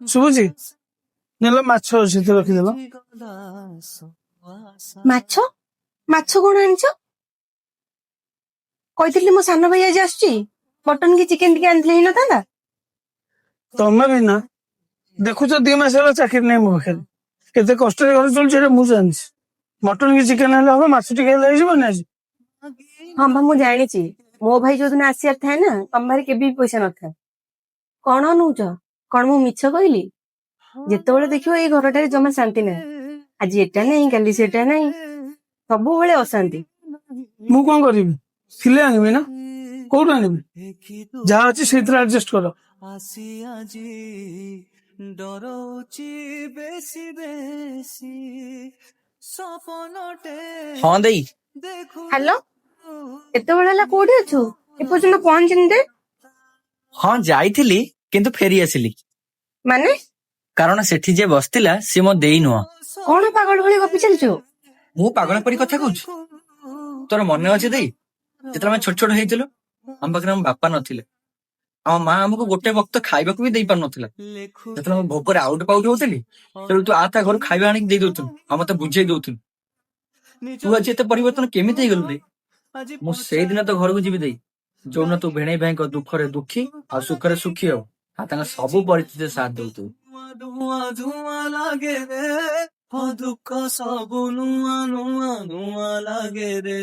ଶୁଭୁଛି? ନେଲ, ମାଛ ଅଛି, ରଖିଦେଲ। ମାଛ? ମାଛ କଣ ଆଣିଛ? କହିଥିଲି ମୋ ସାନ ଭାଇ ଆଜି ଆସୁଛି, ମଟନ କି ଚିକେନ ଟିକେ ଆଣିଥିଲେ ହେଇନଥାନ୍ତା? ତମେ ବି ନା, ଦେଖୁଛ, 2 ମାସ ହେଲା ଚାକିରି ନାହିଁ ମୋ ପାଖରେ। କେତେ କଷ୍ଟରେ ଘରେ ଚଳୁଛି, ଏଇଟା ମୁଁ ଜାଣିଛି। ମଟନ କି ଚିକେନ ହେଲେ ହବ? ମାଛ ଟିକେ ହେଲେ ହେଇଯିବନି ଆଜି? ହଁ ବା, ମୁଁ ଜାଣିଛି। ମୋ ଭାଇ ଯୋଉଦିନ ଆସିବାର ଥାଏ ନା, ତମ ପାଖରେ କେବେ ବି ପଇସା ନଥାଏ। କଣ ଅନଉଛ? କଣ ମୁଁ ମିଛ କହିଲି? ଯେତେବେଳେ ଦେଖିବ, ଏଇ ଘରଟାରେ ଜମା ଶାନ୍ତି ନାହିଁ। ଆଜି ଏଟା ନାହିଁ, କାଲି ସେଟା ନାହିଁ, ସବୁବେଳେ ଅଶାନ୍ତି। ମୁଁ କଣ କରିବି? ଥିଲେ ଆଣିବି ନା, କୋଉଠୁ ଆଣିବି? ଯାହା ଅଛି ସେଇଥିରେ ଆଡଜଷ୍ଟ କର। ଆସି ଆଜି ଡରଉଛି ବେଶୀ ବେଶୀ ସପନଟେ। ହଁ ଦେଇ। ଦେଖୁ। ହ୍ୟାଲୋ, ଏତେବେଳେ ହେଲା କୋଉଠି ଅଛୁ? ଏପର୍ଯ୍ୟନ୍ତ ପହଞ୍ଚିନି ଯେ? ହଁ, ଯାଇଥିଲି କିନ୍ତୁ ଫେରି ଆସିଲି। ମାନେ? କାରଣ ସେଠି ଯିଏ ବସିଥିଲା, ସିଏ ମୋ ଦେଇ ନୁହଁ। କଣ ପାଗଳ ଭଳି ଗପି ଚାଲିଛୁ? ମୁଁ ପାଗଳ ପରି କଥା କହୁଛି? ତୋର ମନେ ଅଛି ଦେଇ, ଯେତେବେଳେ ଆମେ ଛୋଟ ଛୋଟ ହେଇଥିଲୁ, ଆମ ପାଖରେ ଆମ ବାପା ନଥିଲେ। ଆମ ମା ଆମକୁ ଗୋଟେ ବକ୍ତ ଖାଇବାକୁ ବି ଦେଇ ପାରୁନଥିଲା। ଯେତେବେଳେ ମୁଁ ଭୋକରେ ଆଉଟ ପାଉଟ ହଉଥିଲି, ସେତେବେଳେ ତୁ ଆ ତା ଘରୁ ଖାଇବା ଆଣିକି ଦେଇ ଦଉଥିଲୁ ଆଉ ମତେ ବୁଝେଇ ଦଉଥିଲୁ। ତୁ ଆଜି ଏତେ ପରିବର୍ତ୍ତନ କେମିତି ହେଇଗଲୁ ଦେଇ? ମୁଁ ସେଇଦିନ ତ ଘରକୁ ଯିବି ଦେଇ, ଯୋଉଦିନ ତୁ ଭେଣେଇ ଭାଇଙ୍କ ଦୁଃଖରେ ଦୁଃଖୀ ଆଉ ସୁଖରେ ସୁଖୀ ହଉ ଆଉ ତାଙ୍କ ସବୁ ପରିସ୍ଥିତିରେ ସାଥ ଦଉଥିବୁ। ଧୂଆଁ ଧୂଆଁ ଲାଗେ ରେ, ହଁ, ଦୁଃଖ ସବୁ ନୂଆ ନୂଆ ନୂଆ ଲାଗେ ରେ।